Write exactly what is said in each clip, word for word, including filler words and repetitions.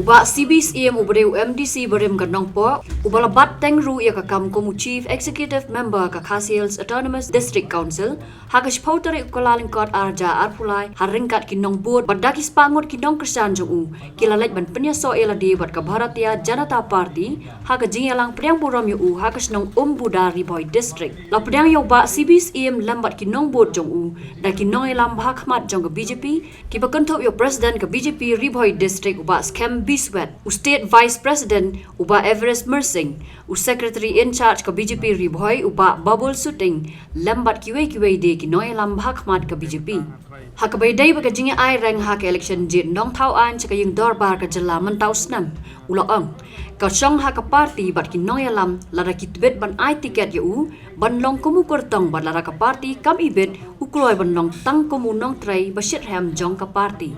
U Bah C B Syiem uba dei u M D C barim ka Nongpoh, uba la bat teng ruh ïa ka kam kum u Chief Executive Member ka Khasi Hills Autonomous District Council, ha ka shiphew tarik u Kyllalyngkot arhajar arphew lai, ha ryngkat ki nongbud bad da ki spah ngut ki nongkyrshan jong u, ki la leit ban pynïasoh ïa lade bad ka Bharatiya Janata Party ha ka jingïalang pdiang burom ïa u ha ka shnong Umbuda, Ri Bhoi District. La pdiang ïa u Bah C B Syiem lem bad ki nongbud jong u da ki nongïalam bhakhmat jong ka B J P, kiba kynthup ïa u President ka B J P Ri Bhoi District u Bah Skhem Biswet, u State Vice President u Bah Everest Mersing, u Secretary in Charge ka B J P Ri Bhoi u Bah Babul Suting, lem bad kiwei kiwei de ki nongïalam bhakhmat ka B J P. Ha kaba ïadei bad ka jingïa-ai reng ha ka election jied nongthaw aiñ sha ka ïing dorbar ka jylla mynta u snem, u la ong, ka shong ha ka party bad ki nongïalam, lada ki tbit ban ai tiket ïa u ban long kum u kyrtong, bad lada ka party kam ibit, u kloi ban long tang kum u nongtrei ba shitrhem jong ka party.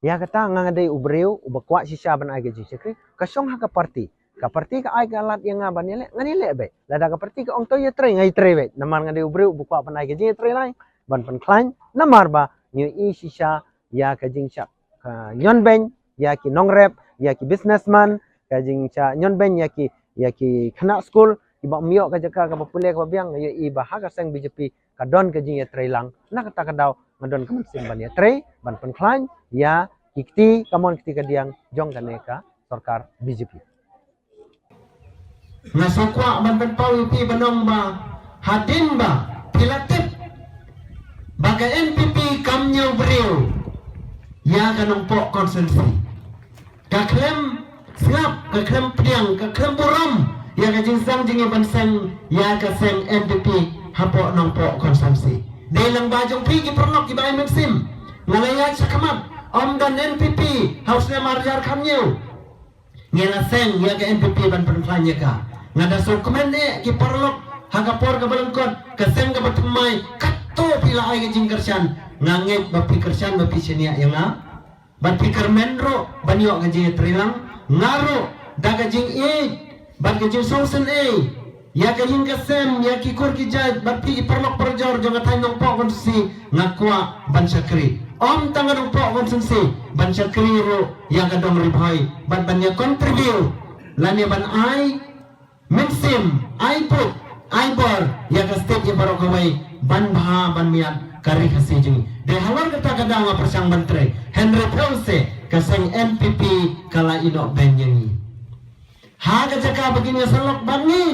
Ïa kata nga nga dei u briew uba kwah shisha ban ai ka jingshakri, ka shong ha ka party. Ka party ka ai ka lad ïa nga ban ïaleh, ngan ïaleh beit. Lada ka party ka ong to ïatrei, nga ïatrei beit. Namar nga dei u briew uba kwah ban ai ka jingïatreilang, ban pynkhlaiñ, namar ba ngi ïohi shisha ïa ka jingshah ka ñion beiñ ïa ki nongrep, ïa ki businessman, ka jingshah ñion beiñ ïa ki, ïa ki khynnah skul, kiba ym ïoh ka jaka kaba pule kaba biang. Ngi ïohi ba ha ka seng B J P ka don ka jingïatreilang. Na kata ka daw nga don ka mynsiem ban ïatrei, ban pynkhlaiñ ïa ki kti kamon kti kadiang jong kane ka sorkar B J P. Nga sngewkwah ban pynpaw ïa phi ban ong ba hadien ba phi la tip ba ka N P P kam ñiew briew ïa ka Nongpoh constituency. Ka khlem sngap, ka khlem pdiang, ka khlem burom ïa ka jingsang jingim ban seng ïa ka seng N P P hapoh Nongpoh constituency. Dei lang ba jong phi ki paralok kiba ai mynsiem. Nga la ïaid shakhmat, ym don N P P ha u snem arhajar khathynñiew. Ngi la seng ïa ka N P P ban pynkhlaiñ ïa ka. Nga da sngewkmen eh ki paralok, ha ka por kaba lyngkot, ka seng kaba thymmai, katto phi la ai ka jingkyrshan. Nga ngeit ba phi kyrshan ba phi shaniah ïa nga. Bad phi kyrmen ruh ban ïoh ka jingïatreilang, nga ruh da ka jingïeit bad ka jingsngewsynei ïa ka ïing ka sem, ïa ki kur ki jait bad phi ki paralok parajor jong ka thaiñ Nongpoh constituency, nga kwah ban shakri. Ym tang ka Nongpoh constituency, ban shakri ruh ïa ka dong Ri Bhoi bad ban ïa contribute lane ban ai mynsiem, ai buit, ai bor ïa ka state ïa baroh kawei ban bha ban miat ka Ri Khasi jong ngi. Dei halor kata ka daw nga pyrshang ban trei, hynrei phi ong se ka seng N P P ka la ïehnoh beiñ ïa ngi. Ha ka jaka ba kin ïasyllok bad ngi,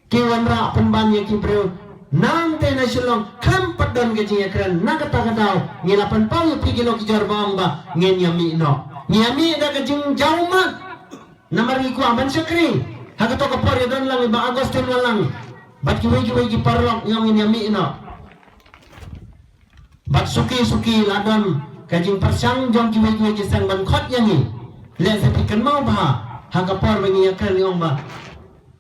ki wanrah pynban ïa ki briew nangta na Shillong, khlem pat don ka jingïakren. Na kata ka daw ngi la pynpaw ïa phi ki lok ki jor ba ong ba ngin ïa mih noh. Ngi ïa mih da ka jingjaw mat. Namar ngi kwah ban shakri. Ha kato ka por ïa don lang i Bah Augustine Wahlang bad kiwei kiwei ki paralok, ïa ngin ïa mih noh. Bad suki suki la don ka jingpyrshang jong kiwei kiwei ki seng ban khot ïa ngi. Lehse phi kynmaw bha, ha ka por ba ngi ïakren ngi ong ba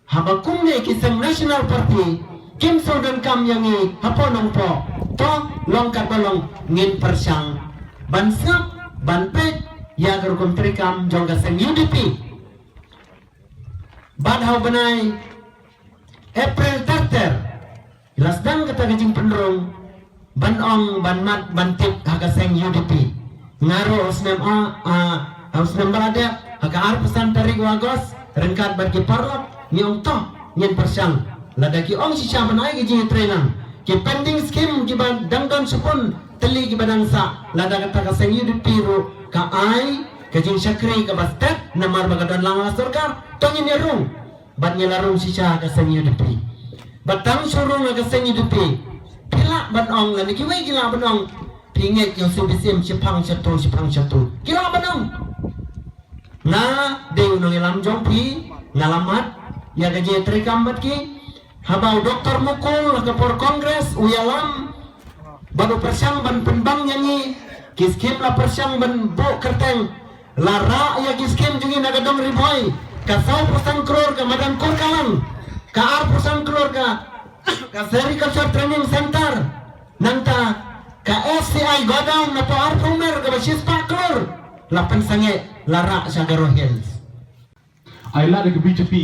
haba kumne ki seng National Party kim sngewdonkam ïa ngi hapoh Nongpoh, to long katba long ngin pyrshang ban sngap, ban peit ïa ka rukom treikam jong ka seng U D P. Bad ha u bnai April ter ter la sdang kata ka jingpynrung ban ong ban mad ban tip ha ka seng U D P. Nga ruh ha u snem a, a, ha u snem ba la dep, ha ka arphew san tarik u August, ryngkat bad ki paralok ngi ong to ngin pyrshang. Lada ki ong shisha ban ai ka jingïatreilang, ki pending scheme kiba dang don shibun tylli kiba dang sah, lada kata ka seng U D P ruh ka ai ka jingshakri kaba stet namar ba ka don lang la sorkar, to ngin ïa rung. Bad ngi la rung shisha ha ka seng U D P. Bad tang shu rung ha ka seng U D P, phi lah ban ong, lane kiwei ki lah ban ong, phi ngeit ïa u C B Syiem shipang shatu, shipang shatu. Ki lah ban ong. Nga dei u nongïalam jong phi, nga la mad ïa ka jingïatreikam bad ki. Haba u Doktor Mukul ha ka por Congress u ïalam bad u pyrshang ban pynbang ïa ngi, ki skim la pyrshang ban buh kyrteng, la rah ïa ki skim jong ngi na ka dong Ri Bhoi, ka sawphew san klur ka madan Kurkalang, ka arphew san klur ka, ka Sericulture Training Center, nangta ka S C I godown na poh arphew mer kaba shispah klur, la pynsangeh, la rah sha Garo Hills. Ai lad ïa ka B J P,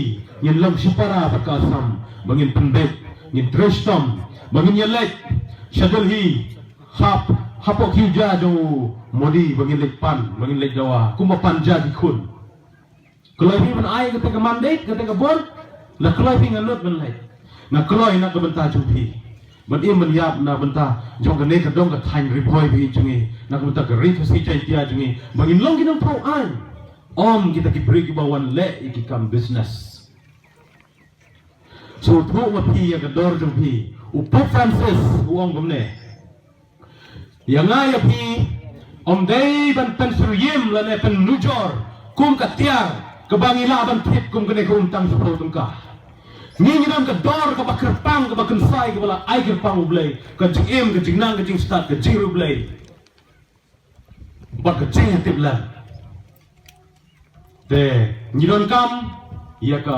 ngin long shipara bad ka Assam, ba ngin pynbeit, ngin trei shitom, ba ngin ïaleit sha Delhi, hap, hapoh ki u ja jong u Modi, ba ngin leit pan, ba ngin leit dawa, kumba pan ja ki khun. Kloi phi ban ai kata ka mandate, kata ka bor, la kloi phi nga nud ban leit. Nga kloi na ka bynta jong phi. Ban im ban ïap na bynta jong kane ka dong ka thaiñ Ri Bhoi phi jong ngi, na ka bynta ka Ri Khasi Jaiñtia jong ngi. Ba ngin long ki nongpynlong aiñ. Ym kita ki briew kiba wan leh ïa ki kam business. Sngewthuh ma phi ïa ka dor jong phi. U Pope Francis u ong kumne. Ïa nga ïa phi, ym dei ban pynsyriem lane pynnujor kum ka tiar kaba ngi lah ban thied kum kane ka um tang shiphew tyngka. Ngi ngi don ka dor kaba kyrpang, kaba kynsai, kaba la ai kyrpang U Blei, ka jingim, ka jingnang, ka jingstad, ka jingriewblei. Bad ka jingïatiplem. Te ngi donkam ïa ka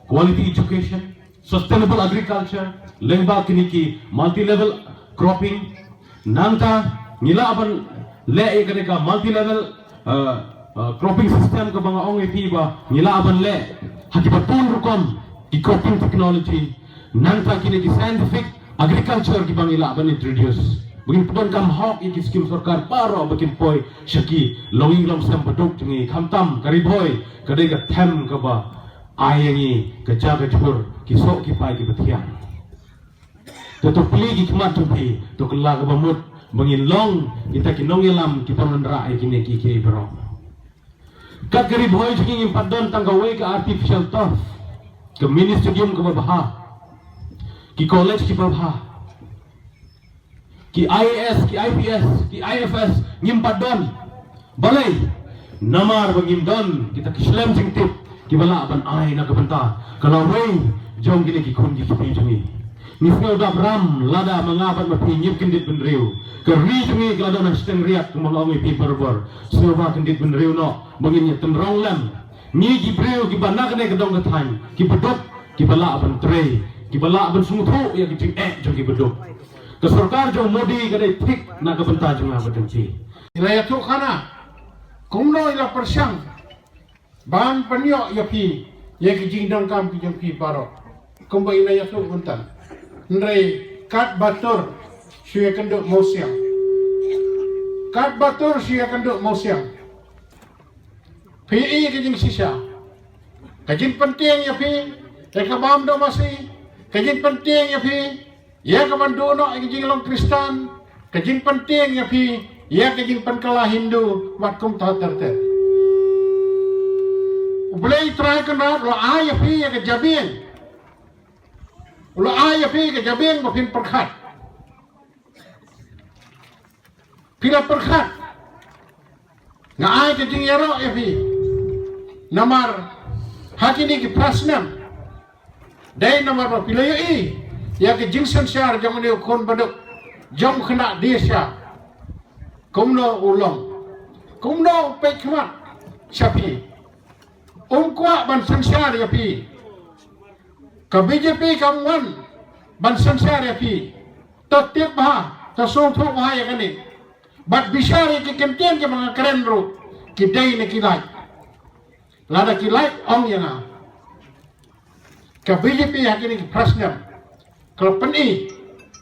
quality education, sustainable agriculture, lyngba kine ki multi level cropping. Nangta ngi lah ban leh ïa kane ka multi level, uh, uh, cropping system kaba nga ong ïa phi ba ngi lah ban leh ha kiba bun rukom ki cropping technology. Nangta kine ki scientific agriculture kiba ngi lah ban introduce. Ba ngin pyndonkam hok ïa ki skim sorkar baroh ba kin poi sha ki longïing longsem baduk jong ngi, khamtam ka Ri Bhoi ka dei ka them kaba ai ïa ngi ka jaka jhur, ki soh ki pai kiba thiang. Te to plie ki khmat jong phi, to kylla kaba mut ba ngin long kita ki nongïalam kiba wanrah ïa kine kiei kiei baroh. Kat ka Ri Bhoi jong ngi ngim pat don tang kawei ka artificial turf, ka mini stadium kaba bha, ki college kiba bha, ki I A S, ki I P S, ki I F S, ngim pat don. Balei? Namar ba ngim don kita ki shlem jingtip kiba lah ban ai na ka bynta ka lawei jong kine ki khun ki kti jong ngi. Ngi sngew dap ram lada ma nga bad ma phi ngim kyndit bynriew. Ka ri jong ngi ka la don ha shiteng riat, kumba nga ong ïa phi barabor. Sngewbha kyndit bynriew noh ba ngin ïa tynrong lem. Ngi ki briew kiba na kane ka dong ka thaiñ, kiba duk, kiba lah ban trei, kiba lah ban sngewthuh ïa ki jingeh jong kiba duk. Ka sorkar jong Modi ka dei thik na ka bynta jong nga bad jong phi. I la ïathuh khana kumno i la pyrshang ban pynïoh ïa phi ïa ki jingdonkam ki jong phi baroh. Kumba i la ïathuh mynta. Hynrei katba tur shu ïakynduh mawsiang. Katba tur shu ïakynduh mawsiang. Phi i ka jingshisha, ka jingpyntieng ïa phi ïa ka bam doh masi, ka jingpyntieng ïa phi ïa ka ban duh noh ïa ka jinglong Khristan, ka jingpyntieng ïa phi ïa ka jingpynkylla Hindu, wat kumta ter ter. U Blei Trai Kynrad u la ai ïa phi ïa ka jabieng. U la ai ïa phi ïa ka jabieng ba phin pyrkhat. Phi la pyrkhat. Nga ai ka jingïaroh ïa phi. Namar ha kine ki phra snem, dei namar ba phi la ïohi ïa ka jingsynshar jong une u khun baduk jong u khynnah Diasha. Kumno u long, kumno u peit khmat sha phi. Um kwah ban synshar ïa phi. Ka B J P kam wan ban synshar ïa phi. To tip bha, to sngewthuh bha ïa kane. Bad bishar ïa ki kyntien kiba nga kren ruh, ki dei ne ki lait. Lada ki lait, ong ïa nga. Ka B J P ha kine ki phra snem ka la pyni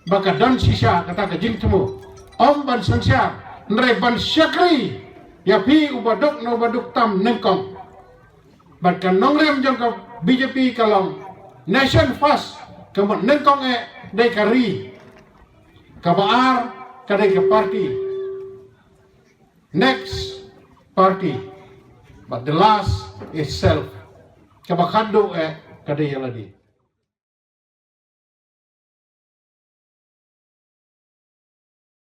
ba ka don shisha kata ka jingthmu. Ym ban synshar, hynrei ban shakri ïa phi uba duk ne uba duk tam nyngkong. Bad ka nongrim jong ka B J P ka long nation first, ka mut nyngkong eh dei ka ri. Kaba ar ka dei ka party. Next, party. But the last is self. Kaba khadduh eh ka dei ïa lade.